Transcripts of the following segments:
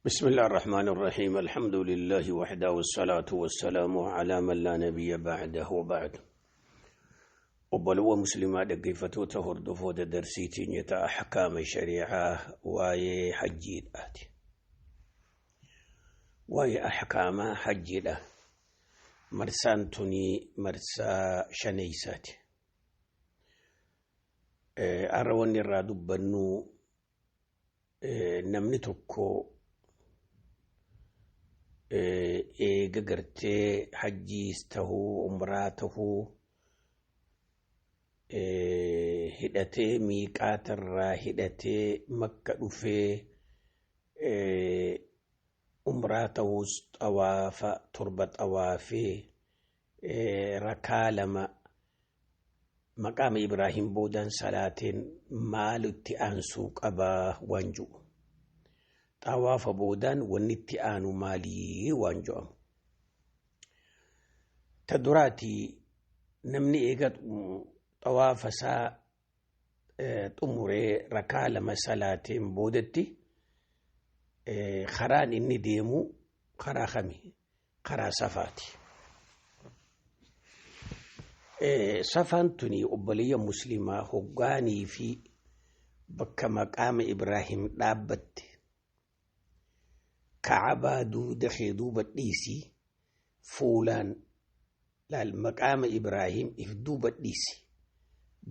بسم الله الرحمن الرحيم، الحمد لله وحده، والصلاة والسلام على من لا نبي بعده، وبعد. Obbolawwan musliimaa, dhaggeeffattoota, hordoftoota darsiitiin nyata ahkaama shari'aa waa'ee hajjiidhaati. Waa'ee ahkaama hajjiidha. Marsaan tuni marsaa shaneeysaati. Har'a wanni irraa dubbannu, namni tokko eega gartee hajjiis tahuu umraa tahuu hidhatee, miiqaatarraa hidhatee, Makka dhufee, umraa ta'uus xawaafa 7 xawaafee, rakaa 2 maqaama Ibraahim boodaan salaateen maalitti aansuu qabaa waan jiru. Xawaafa boodaan wanni itti aanu maalii waan jedhamu. Ta duraati, namni eega xawaafa isaa xumuree rakaa 2 salaateen boodatti karaan inni deemu karaa kami? Karaa Safaati. Safaan tuni, obboleeyyan musliimaa, hoggaanii fi bakka maqaama Ibraahim dhaabbatte, Ka'abaa duuda kee duuba dhiisii, fuulaan laal. Maqaama Ibraahim if duuba dhiisi,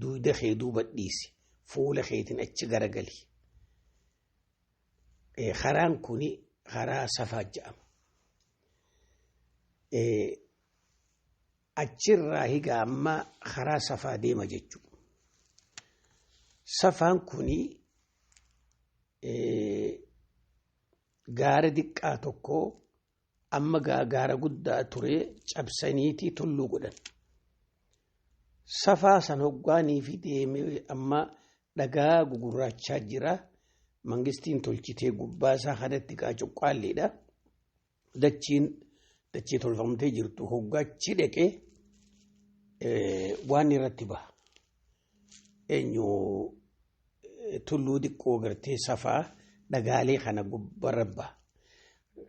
duuda kee duuba dhiisi, fuula keetiin achi garagali. Karaan kuni karaa Safaa jedhama. Achirraa higa amma karaa Safaa deema jechuudha. Safaan kuni gaara diqqaa tokko, amma gaara guddaa ture cabsaniiti tulluu godhan. Safaa san hoggaanii fi deemee amma dhagaa gugurraachaa jira. Mangistiin tolchitee gubbaa isaa kanatti cuqqaalleedha. Dachiin dachee tolfamtee jirtu hoggaachi dhaqee waan irratti baha. Eenyu, tulluu xiqqoo gartee Safaa dhagaalee kana gubbarra baha.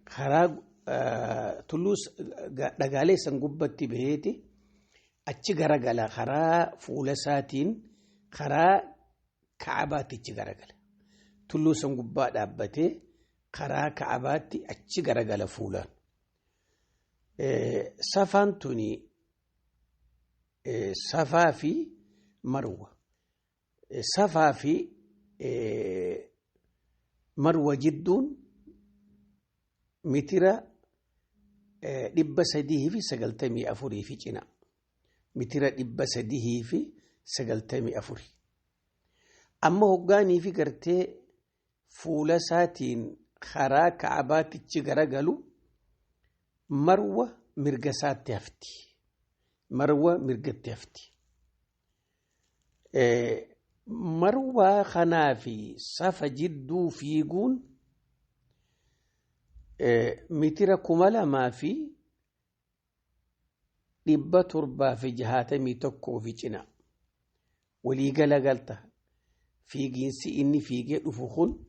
Karaa tulluu dhagaalee san gubbatti baheeti achi garagala, karaa fuula isaatiin karaa Ka'abaatti achi garagala. Tulluu san gubbaa dhaabbatee karaa Ka'abaatti achi garagala fuulaan. Safaan tuni Safaa fi Marwa. Safaa fi Marwa jidduun mitira 394 fi cina. Mitira 394. Amma hoggaanii fi gartee fuula isaatiin karaa Ka'abaatichi garagalu, Marwa mirga isaatti hafti. Marwa mirgatti hafti. Marwaa kanaa fi Safa jidduu fiiguun mitira 2761 fi cina. Waliigala galta. Fiigiinsi inni fiigee dhufu kun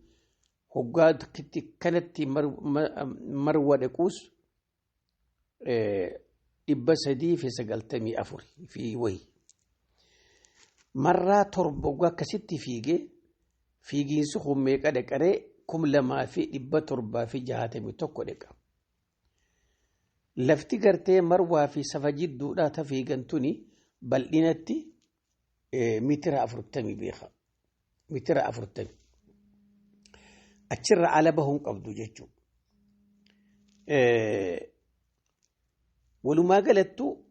hoggaa kanatti Marwa dhaquus 394 fi wayi. Marraa 7 hoggaa akkasitti fiigee fiigiinsi kun meeqa dhaqaree? 2761 dhaqa. Lafti gartee Marwaa fi Safa jidduudhaa ta fiigan tuni bal'inatti mitira 40 beeka. Mitira 40. Achirra ala bahuun qabdu jechuudha. Walumaa galattu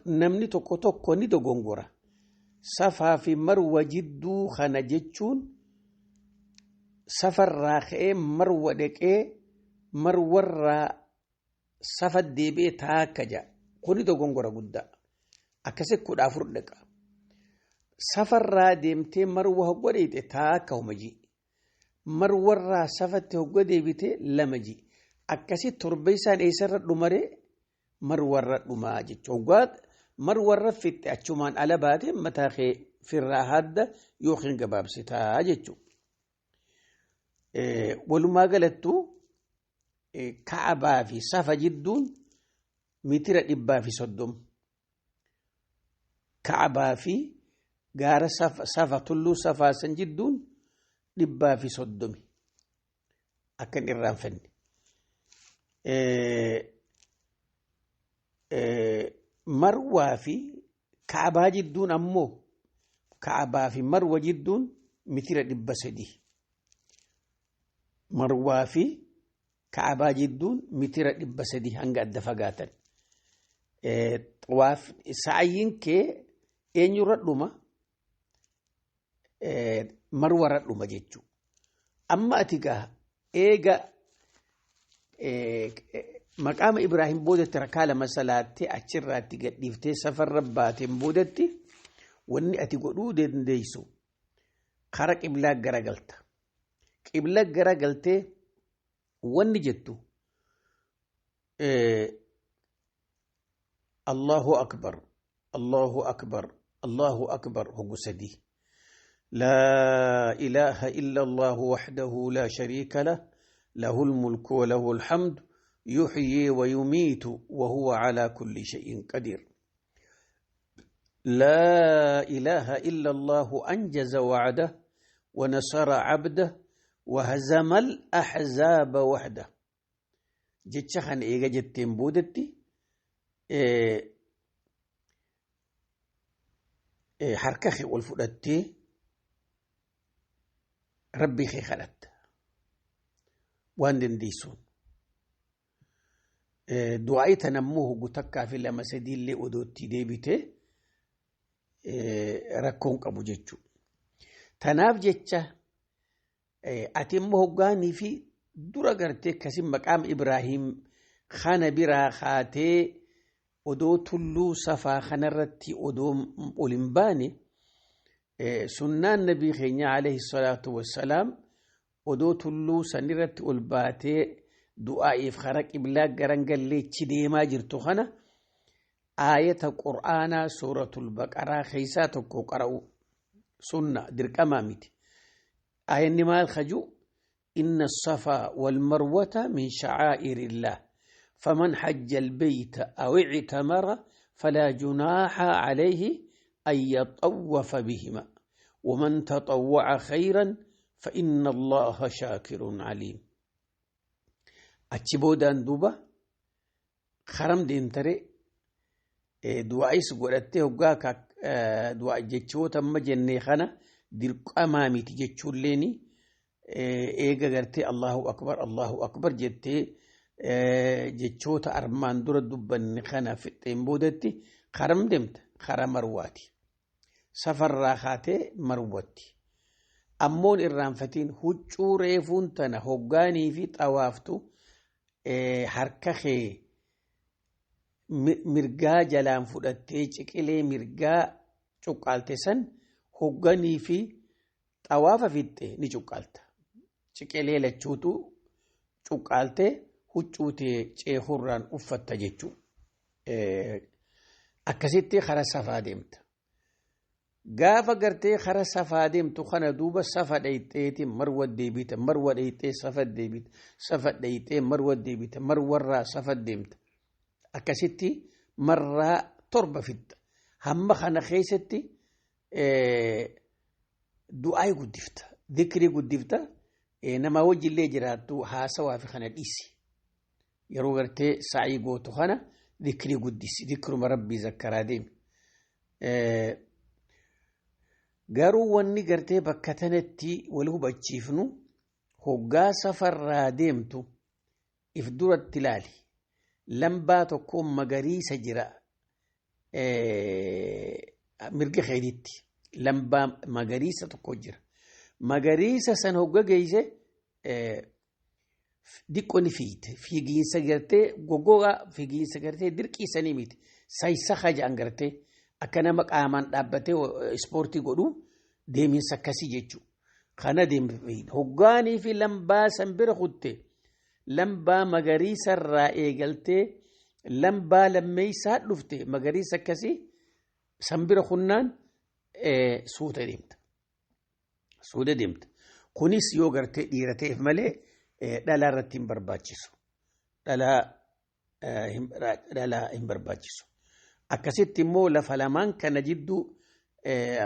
namni tokko tokko ni dogongora. Safaa fi Marwa jidduu kana jechuun Safarraa ka'ee Marwa dhaqee, Marwarraa Safa deebi'ee taakka ja'a. Kuni dogongora guddaa. Akkasi 14 dhaqa. Safarraa deemtee Marwa hogga dheeyxe taakka homa ji'i. Marwarraa Safatti hogga deebite 2 ji'i. Akkasi torba isaan eessarra dhumaree? Marwarra dhumaa jechuudha. Hoggaa Marwarra fixxe achumaan ala baate mataa kee firraa hadda yookiin gabaabsitaa jechuudha. Walumaa galattuu Ka'abaa fi Safa jidduun mitira 130. Ka'abaa fi gaara Safa tulluu Safaa san jidduun 130. Akka hin irraanfanne. Marwaa fi Ka'abaa jidduun ammoo Ka'abaa fi Marwa jidduun mitira 300. Marwaa fi Ka'abaa jidduun mitira 300 hanga adda fagaatan. Xawaaf sa'ayyiin kee eenyurra dhuma? Marwarra dhuma jechuudha. Amma ati gaa eega maqaama Ibraahim boodatti rakaa lama salaattee achirraatti gadhiiftee safarra baateen boodatti wanni ati godhuu dandeessu kara qiblaa garagalta. Qibla garagaltee wanni jettu Allahu akbar, Allahu akbar, Allahu akbar hoggu sadii. لا إله إلا الله وحده لا شريك له له الملك وله الحمد يحيي ويميت وهو على كل شيء قدير. لا إله إلا الله أنجز وعده ونصر عبده وهزم الأحزاب وحده. جتشخن إيجا جتين بودتي حركخي والفؤتي ربي خي خلت وان دنديسون دعائي تنموه قتكا في لما سدي اللي أدوتي ديبته rakkoon qabu jechuudha. Tanaaf jecha ati immoo hoggaanii fi dura gartee akkasii maqaam Ibraahim kana biraa kaatee odoo tulluu Safaa kanarratti odoo ol hin baane sunnaan nabii keenya alayhi salaatu wassalaam odoo tulluu sanirratti ol baatee du'aa'iif kara qiblaa garangalleechi deemaa jirtu kana aayata qur'aanaa suuratul baqaraa keessaa tokko qara'u sunna dirqamaa miti. Aayanni maal kaju? Inna safaa wal marwata min sha'aa'irillah faman hajja albayta aw i'tamara falaa junaaha alayhi an yatawwafa bihima waman tatawwa'a khayran fa inna allaha shaakirun aliim. Achi boodaan duuba karam deemtare du'aa'is godhattee hoggaa du'aa jechoota amma jennee kana dirqamaa miti jechuulleen eega gartee Allahu akbar Allahu akbar jettee jechoota armaan dura dubbanne kana fixxeen boodatti karam deemta kara Marwaati. Safarraa kaatee Marwatti. Ammoon irraanfatiin huccuu reefuun tana hoggaanii fi xawaaftu harka kee mirgaa jalaan fudhattee ciqilee mirgaa cuqqaalte san hogganii fi xawaafa fixxe ni cuqqaalta. Ciqilee lachuutu cuqqaalte huccuutee ceehurraan uffatta jechuudha. Akkasitti kara Safaa deemta. Gaafa gartee kara Safaa deemtu kana duuba Safa dhayxeeti Marwa deebita, Marwa dhayxee Safa deebita, Safa dhayxee Marwa deebita, Marwarraa Safa deemta. Akkasitti marraa 7 fixxa. Hamma kana keessatti du'aa guddifta, dhikrii guddifta, nama wajjillee jiraattu haasawaa fi kana dhiisi. Yeroo gartee sa'ii gootu kana dhikrii guddisi, dhikruma rabbii zakkaraa deemi. Garuu wanni gartee bakka tanatti wal hubachiifnu hoggaa safarraa deemtu if duratti ilaali. Lambaa tokko magariisa jira mirga keetitti. Lambaa magariisa tokko jira. Magariisa san hogga geesse diqqoo ni fiigte. Fiigiinsa gartee goggogaa fiigiinsa gartee dirqiisanii miti. Saysaqa jedhan gartee akka nama qaamaan dhaabbatee ispoortii godhu deemiinsa akkasii jechuudha. Kana deemte hoggaanii fi lambaa san bira kutte lambaa magariisa irraa eegaltee lambaa lammeessaa dhufte magariisa akkasii san bira kunnaan suuta deemta. Suuta deemta. Kunis yoo gartee dhiira ta'eef malee dhalaa irratti hin barbaachisu. Dhalaa hin barbaachisu. Akkasitti immoo lafa lamaan kana jidduu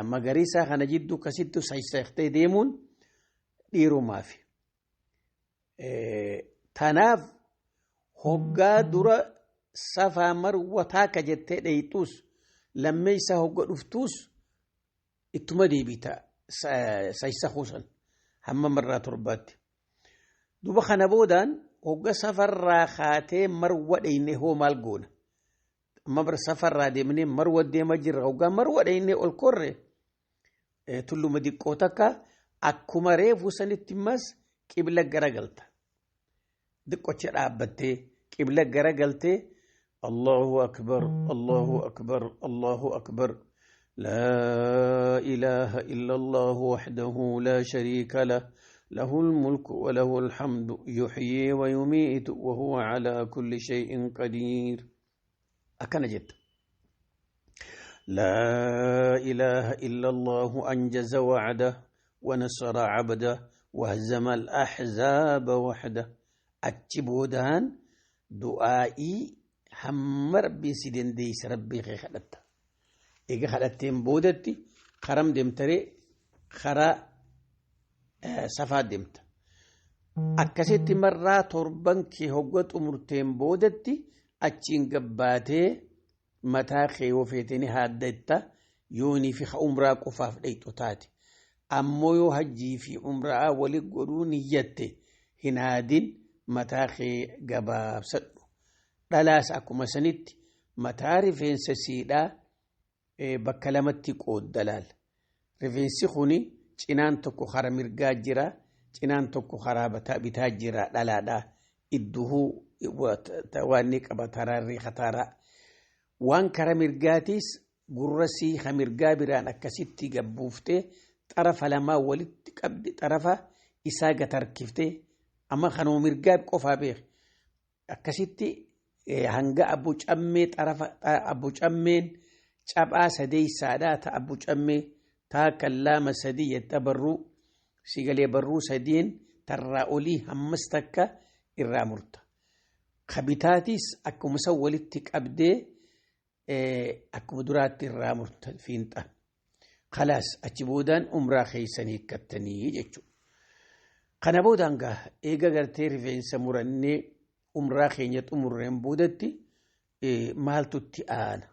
magariisaa kana jidduu akkasitti saayisaaktee deemuun dhiirumaafi. Tanaaf hoggaa dura safaa marwa taaka jettee dheeyxuus lammeessaa hogga dhuftuus ittuma deebita saayisakuu san hamma marraa torbaatti. Duba kana boodaan hogga safarraa kaatee marwa dheeyne hoo maal goona? Amma safarraa deemnee marwa deema jirra hoggaa marwa dheeyne ol korre tulluma diqqoo takka akkuma reefu sanitti immas qibla garagalta. Diqqocha dhaabbattee qibla garagaltee Allahu akbar Allahu akbar Allahu akbar laa ilaaha illa Allahu wahdahu laa shariika lah له الملك وله الحمد يحيي ويميت وهو على كل شيء قدير. أكن جد لا إله إلا الله أنجز وعده ونصر عبده وهزم الأحزاب وحده. أتشبودان دعائي هم ربي سيدن ديس ربي خي خلت إيجا خلتين بودتي خرم دمتري خرا safaa deemta. Akkasitti marraa torban kee hogga xumurteen boodatti achiin gabbaatee mataa kee yoo feetee haaddatta yoonii fi umraa qofaaf dhayxu taate. Ammoo yoo hajjii fi umraa wali godhuu niyyatte hin haadin mataa kee gabaabsadhu. Dhalaas akkuma sanitti mataa rifeensa siidhaa bakka lamatti qoodda laal. Rifeensi kuni cinaan tokko karaa mirgaa jira, cinaan tokko karaa bitaa jira dhalaadha. Idduhuu waan ni qaba taraarrii kataaraa. Waan karaa mirgaatiis gurra sii mirgaa biraan akkasitti gabbuuftee xarafa lamaa walitti qabdi xarafa isaa gatarkiftee amma kanuma mirgaa qofaa beek. Akkasitti hanga abbu cammee xarafa abbu cammeen caphaa sadeessaadhaa ta abbu cammee taakka lama sadii yetta barruu sigalee barruu sadiin tarraa olii hammas takka irraa murta. Kabitaatis akkuma isa walitti qabdee akkuma duraatti irraa murta fiinxa. Khalaas achi boodaan umraa keessanii hiikkattanii jechuudha. Kana boodaan gaa eega gartee rifeensa murannee umraa keenya xumurreen boodatti maaltu itti aana?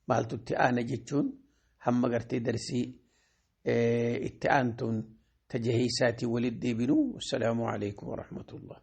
Maaltu itti aana jechuun hamma gartee darsii itti aantuun tajaajila isaatii walitti deebinu. Assalaamu alaikum warahmatullah.